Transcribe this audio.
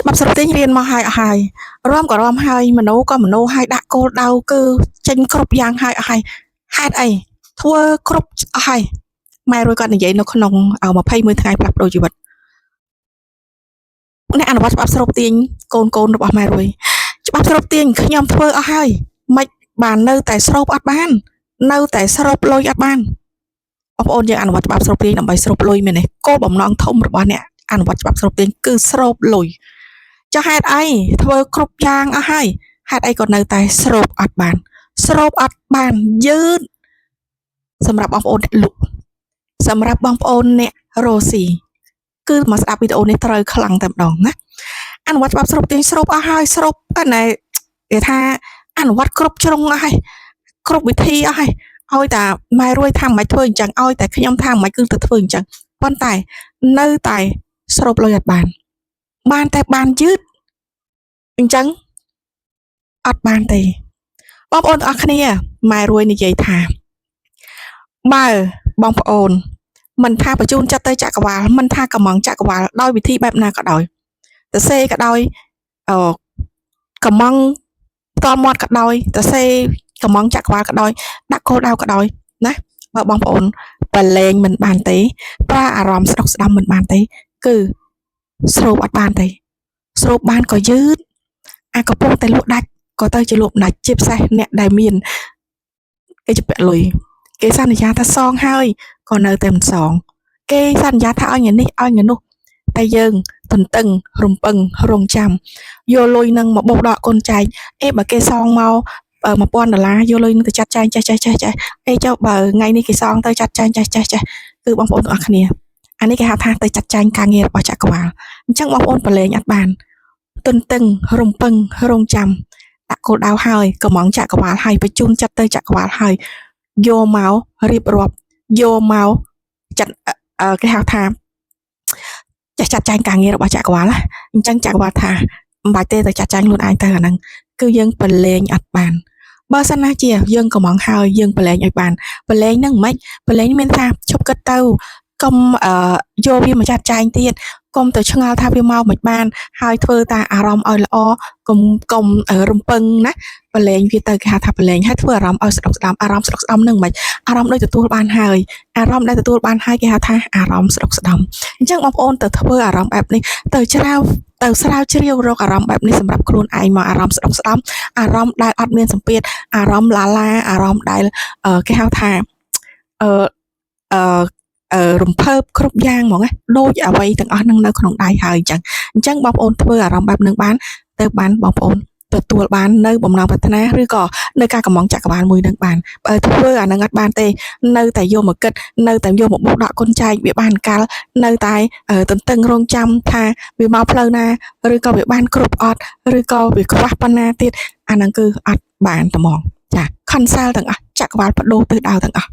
ច្បាប់ស្រូបទាញរៀនមកហើយអស់ហើយរំក៏រំហើយមโนក៏មโนហើយដាក់គោលដៅគឺចេញគ្រប់យ៉ាងហើយអស់ហើយហេតុអីធ្វើគ្រប់អស់ហើយម៉ែរួយគាត់និយាយនៅក្នុង21ថ្ងៃផ្លាស់ប្ដូរជីវិតអ្នកអនុវត្តច្បាប់ស្រូបទាញកូនកូនរបស់ម៉ែរួយច្បាប់ស្រូបទាញខ្ញុំធ្វើអស់ហើយមិនបាននៅតែស្រូបអត់បាន នៅតែស្រូបលុយអត់បានបងប្អូនយើងអនុវត្តច្បាប់ស្រូបទាញដើម្បីស្រូបលុយមែនទេគោលបំណងធំរបស់អ្នកអនុវត្តច្បាប់ស្រូបទាញគឺស្រូបលុយចុះហេតុអីធ្វើគ្រប់យ៉ាងអស់ហើយហេតុអីក៏នៅតែស្រូបអត់បាន ស្រូបអត់បានយឺតសម្រាប់បងប្អូនអ្នកលក់សម្រាប់បងប្អូនអ្នករស់ស៊ីគឺមកស្ដាប់វីដេអូនេះត្រូវខ្លាំងតែម្ដងណាអនុវត្តច្បាប់ស្រូបទាញស្រូបអស់ហើយស្រូបតែណែគេថាអនុវត្តគ្រប់ជ្រុងអស់ហើយគ្រប់វិធីអស់ហើយឲ្យតែម៉ែរួយថាមិនធ្វើអញ្ចឹងឲ្យតែខ្ញុំថាមិនគឺទៅធ្វើអញ្ចឹងប៉ុន្តែនៅតែស្រូបលុយអត់បាន បានតែបានយឺតអញ្ចឹងអត់បានទេបងប្អូនទាំងអស់គ្នាម៉ែរួយនិយាយថាបើបងប្អូនមិនថាបញ្ជូនចិត្តទៅចក្រវាលមិនថាកំងចក្រវាលដោយវិធីបែបណាក៏ដោយតសេក៏ដោយអឺកំងផ្ទាល់មាត់ក៏ដោយតសេកំងចក្រវាលក៏ដោយដាក់គោលដៅក៏ដោយណាបើបងប្អូនប្រឡែងមិនបានទេប្រើអារម្មណ៍ស្ដុកស្ដំមិនបានទេគឺស្រូបអត់បានទេស្រូបបានក៏យឺតអាកំពុងតែលក់ដាច់ក៏ទៅជាលក់មិនដាច់ជាពិសេសអ្នកដែលមានគេជពាក់លុយគេសន្យាថាសងហើយក៏នៅតែមិនសងគេសន្យាថាឲ្យថ្ងៃនេះឲ្យថ្ងៃនោះតែយើងទន្ទឹងរំពឹងរងចាំយកលុយនឹងមកបោកដកកូនចែកអេបើគេសងមក1000ដុល្លារយកលុយនឹងទៅចាត់ចែងចេះចេះចេះចេះអេចុះបើថ្ងៃនេះគេសងទៅចាត់ចែងចេះចេះចេះគឺបងប្អូនទាំងអស់គ្នាអានេះគេហៅថាទៅចាត់ចែងការងាររបស់ចក្រវាលអញ្ចឹងបងប្អូនប្រឡែងអត់បានទន្ទឹងរំពឹងរងចាំដាក់គោលដៅហើយកំងចក្រវាលហើយបញ្ជូនចិត្តទៅចក្រវាលហើយយកមករៀបរាប់យកមកចាត់គេហៅថាចេះចាត់ចែងការងាររបស់ចក្រវាលណាអញ្ចឹងចក្រវាលថាមិនបាច់ទេទៅចាត់ចែងខ្លួនឯងទៅអាហ្នឹងគឺយើងប្រឡែងអត់បានបើសិនណាជាយើងកំងហើយយើងប្រឡែងឲ្យបានប្រឡែងហ្នឹងមិនប្រឡែងមានថាឈប់គិតទៅកុំយកវាមកចាត់ចែងទៀតកុំទៅឆ្ងល់ថាវាមកមិនបានហើយធ្វើតាអារម្មណ៍ឲ្យល្អកុំកុំរំពឹងណាប្រឡែងវាទៅគេហៅថាប្រឡែងហើយធ្វើអារម្មណ៍ឲ្យស្ដុកស្ដំអារម្មណ៍ស្ដុកស្ដំហ្នឹងមិនអារម្មណ៍ដូចទទួលបានហើយអារម្មណ៍ដែលទទួលបានហើយគេហៅថាអារម្មណ៍ស្ដុកស្ដំអញ្ចឹងបងប្អូនទៅធ្វើអារម្មណ៍បែបនេះទៅច្រាវទៅស្រាវជ្រាវរកអារម្មណ៍បែបនេះសម្រាប់ខ្លួនឯងមកអារម្មណ៍ស្ដុកស្ដំអារម្មណ៍ដែលអត់មានសម្ពាធអារម្មណ៍ឡាឡាអារម្មណ៍ដែលគេហៅថាអឺអឺអឺរំភើបគ្រប់យ៉ាងហ្មងណាដូចអ្វីទាំងអស់នឹងនៅក្នុងដៃហើយអញ្ចឹងអញ្ចឹងបងប្អូនធ្វើអារម្មណ៍បែបនឹងបានទៅបានបងប្អូនទទួលបាននៅបំណងប្រាថ្នាឬក៏នៅការកំងចក្រវាលមួយនឹងបានបើធ្វើអានឹងអត់បានទេនៅតែយកមកគិតនៅតែយកមកបុកដកគុណចែកវាបានកាលនៅតែទន្ទឹងរង់ចាំថាវាមកផ្លូវណាឬក៏វាបានគ្រប់អត់ឬក៏វាខ្វះប៉ុណ្ណាទៀតអានឹងគឺអត់បានត្មងចា cancel ទាំងអស់ចក្រវាលបដូរទិសដៅទាំងអស់